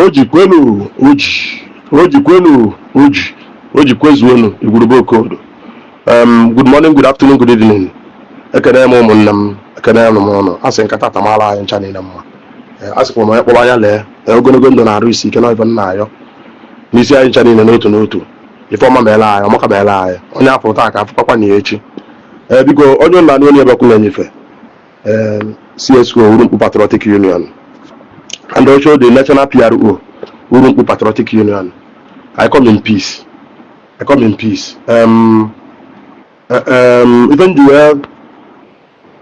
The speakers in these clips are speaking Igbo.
Oji kwenu, oji, oji kwenu, oji, oji kwezuonu. Igwurube Okodo. Good morning, good afternoon, good evening. Ekene m ụmụnne m, ekene m ụnụ. A sị nkata tamara anyị ncha niile mma. A sịkwa m onye kpọrọ anya lee. Ogologo ndụ na-arụ isi ike na ife nna ayọ n'isi anyị ncha niile n'otu n'otu. Ife ọma meela anyị, ọmaka meela anyị. Onye afọ taa ka afụkwa na ya echi. Ee, biko, onye ụlọ anụ onye ebekwu na-enyefe, ee, CSO Urumkpu Patriotic Union and also the national PRO Urumkpu Patriotic Union. I come in peace, I come in peace. Ife m ji wee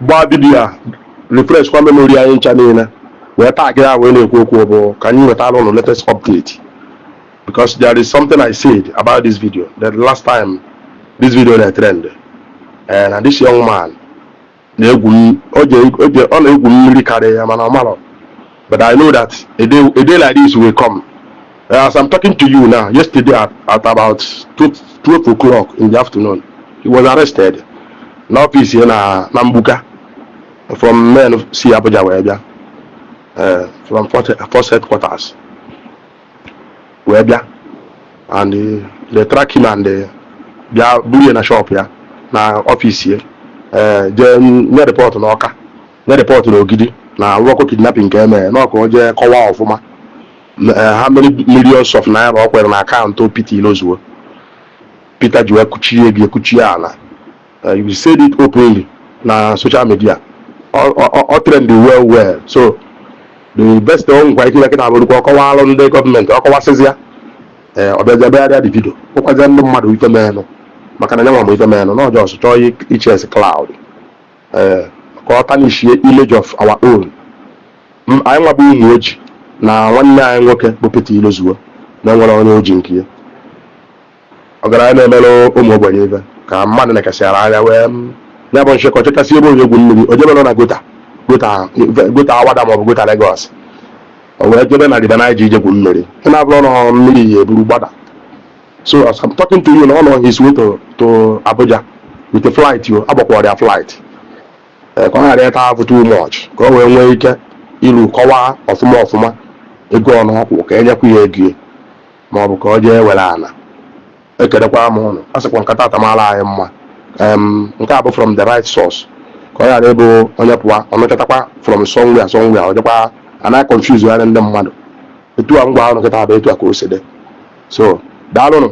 gbaa video a, refresh kwa memory anyị ncha niile, wee tag ya wee na-ekwu okwu bụ ka anyị nwetara ụnụ latest update, because there is something I said about this video the last time this video na trend, and this young man na-egwu ọ na-egwu mmiri karịa ya, mana ọ marọ. But I know that a day like this will come. As I'm talking to you now, yesterday at about 12 o'clock in the afternoon, he was arrested n'office ya na Mgbuka from men si Abuja wee bịa, from force headquarters wee bịa, and they track him and bịa buru ya na shop ya na office ya, jee nye report n'Ọka, nye report n'Ogidi na alụọkụ kidnapping nke emere n'ọka. O jee kọwaa ọfụma how many millions of naira ọ kwere na account Peter Ilozuo. Peter ji wee kuchie ego, ekuchie ala. You said it openly na social media. Ọ trend well well. So the best o nwekwa ike ime abụrụkwa ọkọwalụ ndị gọọmenti, ọkọwasịzi ya, ee, ọ bịazie bịarịa the video kwụkwazie ndị mmadụ ife meenụ, maka na ya nwa ma ife meenụ na ọjọọ chọọ ichase clout, ee, ka ọ tarnishie image of our own. Anyị nwa bụ ụmụ oji na nwanne anyị nwoke bụ Peter Ilozuo na enwere onye oji nke ya ọgaranya na-emerụ ụmụ ogbenye ife ka mmadụ nekasịara anya wee ya bụ nshịkọ chekasị ebe onye egwu mmiri o jebe nọ na gutter, gutter, gutter Awada maọbụ gutter Lagos, o wee jebe na River Niger ijegwu mmiri. Ị na-abụrụ na mmiri ya eburu gbada. So as I'm talking to you na ọ nọ his way to Abuja with a flight yo agbakwara ya flight. Ee, ka ọ ghara ịta afụ too much, ka o wee nwee ike ilu kọwaa ọfụma ọfụma ego ọnụọkwụ ka enyekwa ya ego ma ọ bụ ka ọ jee were ana. Ekelekwa m ụnụ. A sịkwa nkata atamala anyị mma. Nke a bụ from the right source, ka ọ ghara ịbụ onye pụwa ọnụchatakwa from somewhere somewhere, ọ dịkwa ana confuse ya ndị mmadụ. Etu a ngwa ahụ nkịta bụ etu a ka o si dị. So daalụnụ.